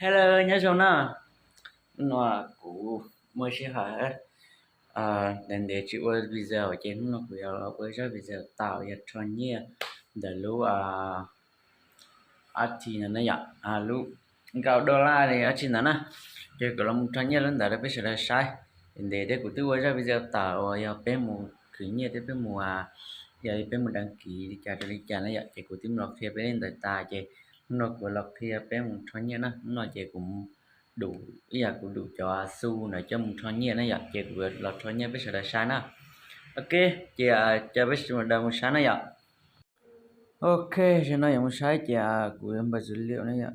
Hello, nyob zoo na. Hnub no kuv muaj sij hawm ntev ntev tsis ua video ces hnub no kuv yuav los ua zaj video tau yog rho nyiaj ntawm lub ati no na yom, lub nkaus dollar li dab tsi ntawd na. Ces kuv los mus rho nyiaj lub ntawd rau peb sawv daws saib. Ntev thiab kuv twb ua zaj video tawm uas yog peb mus khwv nyiaj thiab peb mus, yog peb mus đăng ký li cas rau li cas na yom, ces kuv twb mus los qhia peb li ntawd tas ces hnub no kuv los qhia peb mus rho nyiaj na. Hnub no ces kuv dum, ib yam kuv dum cov xu ntawd coj mus rho nyiaj na yom, ces kuv los rho nyiaj peb sawv daws saib na. Ok, ces coj peb sawv daws mus saib na yom. Ok, zaum no yuav mus saib ces kuv yuav npawb dữ liệu na yom.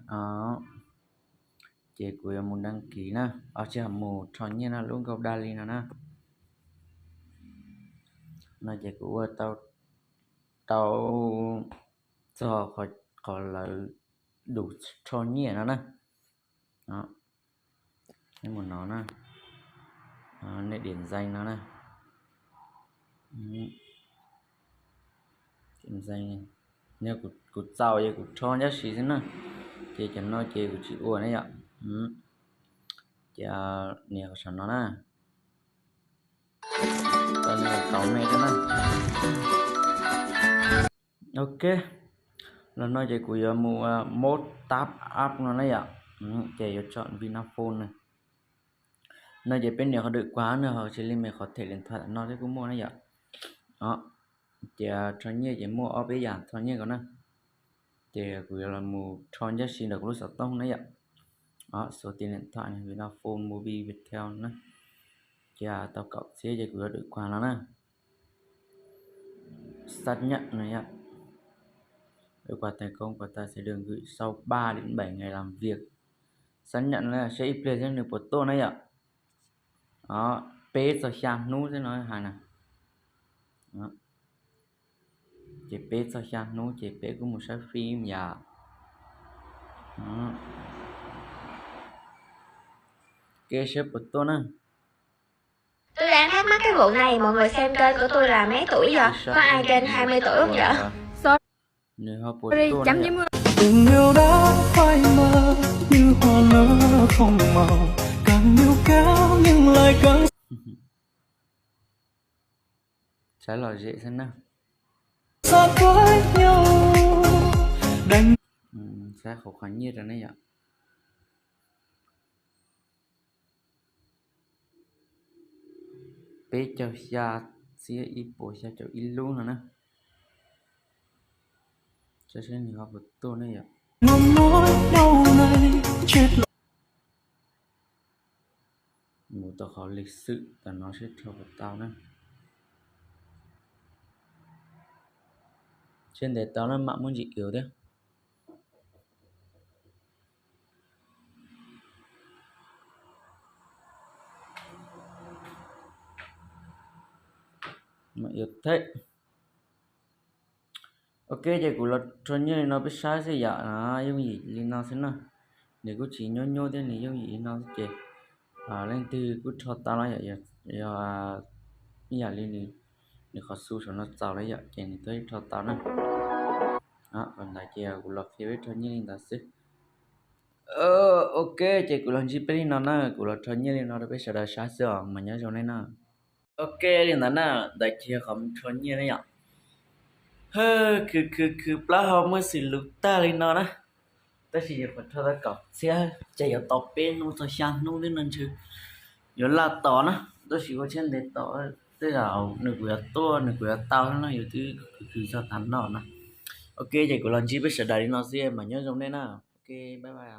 Ces kuv yuav mus đăng ký na, tsis, mus rho nyiaj na, lub nkaus daj li no na. No ces kuv ua tau, tau txog qhov lawv dum rho nyiaj no na. Mus no na, nej điểm danh no na. Yog kuv txaus ces kuv rho ncaj si xwb na, ces cov no ces kuv tsis ua na yom. Ces nias qhov saum no na, tau me na. Ok, los no ces kuv yuav mus mode top up no na yom. Ces yuav chọn Vinaphone na. No ces peb nias qhov đuổi quà no, ho xws li me qhov thẻ điện thoại no thiab kuj muaj na yom. Ces rho nyiaj ces muaj ob peb yam rho nyiaj ko na. Ces kuv yuav los mus rho ncaj si ntawm kuv lub xov tooj na yom. Số tiền điện thoại, Vinaphone, Mobi, Viettel na. Ces tau kaum txhiab ces kuv yuav đuổi quà no na. Xác nhận no yom. Đuổi quà thành công, quà tài sẽ được gửi sau ba đến bảy ngày làm việc. Xác nhận na, saib ib pliag thiab nws puas tuaj na yom. Peb txog xya hnub thiab no hais na. Ces peb txog xya hnub ces peb kuj mus saib phim yom. Ke saib puas tuaj na. Tôi đang thắc mắc cái vụ này, mọi người xem kênh của tôi là mấy tuổi vậy? Có ai trên hai mươi tuổi không vậy? Nws ho puas tuaj na yom. Saib lom zem xwb na. Saib qhov qhov nyiaj rau ne yom. Peb caug xya txhiab ib puas xya caum ib lub no na. Saib seb nws ho puas tuaj ne yom. Mus tau qhov lịch sử tam no seb rho puas tau na. Seb ntes tau na mam muab ntsis iv thiab. Mam iv thiab. Ok, ces kuv los rho nyiaj li no peb saib xwb yom. Yooj yim li no xwb na. Nws kuj tsis nyuaj nyuaj thiab, nws yooj yim li no xwb ces leej twg kuj rho tau na yom. Yog ib yam li nws qhov xu saum no txaus lawm yom, ces nws twb rho tau na. Qhov ntawd ces kuv los qhia peb rho nyiaj li ntawd xwb. Ok, ces kuv los ntsib peb li no na, kuv los rho nyiaj li no rau peb sawv daws saib xwb os, mas nyob zoo nej na. Ok, li ntawd na, ntawd ces yog qhov mus rho nyiaj na yom. Hwj, khwv khwv khwv plaub hau muaj xws lus tag li no na. Tab sis yuav qhov rho tau kaum txhiab ces yuav tau peb hnub txog xya hnub twb no ntshe yuav laj tos na. Tab sis ua siab ntev tos, tej zaum nws kuj yuav tuaj, nws kuj yuav tau no, yus twb khwv khwv txog tav no na. Ok, ces kuv los ntsib peb sawv daws li no xwb mas nyob zoo nej na. Ok, bye bye.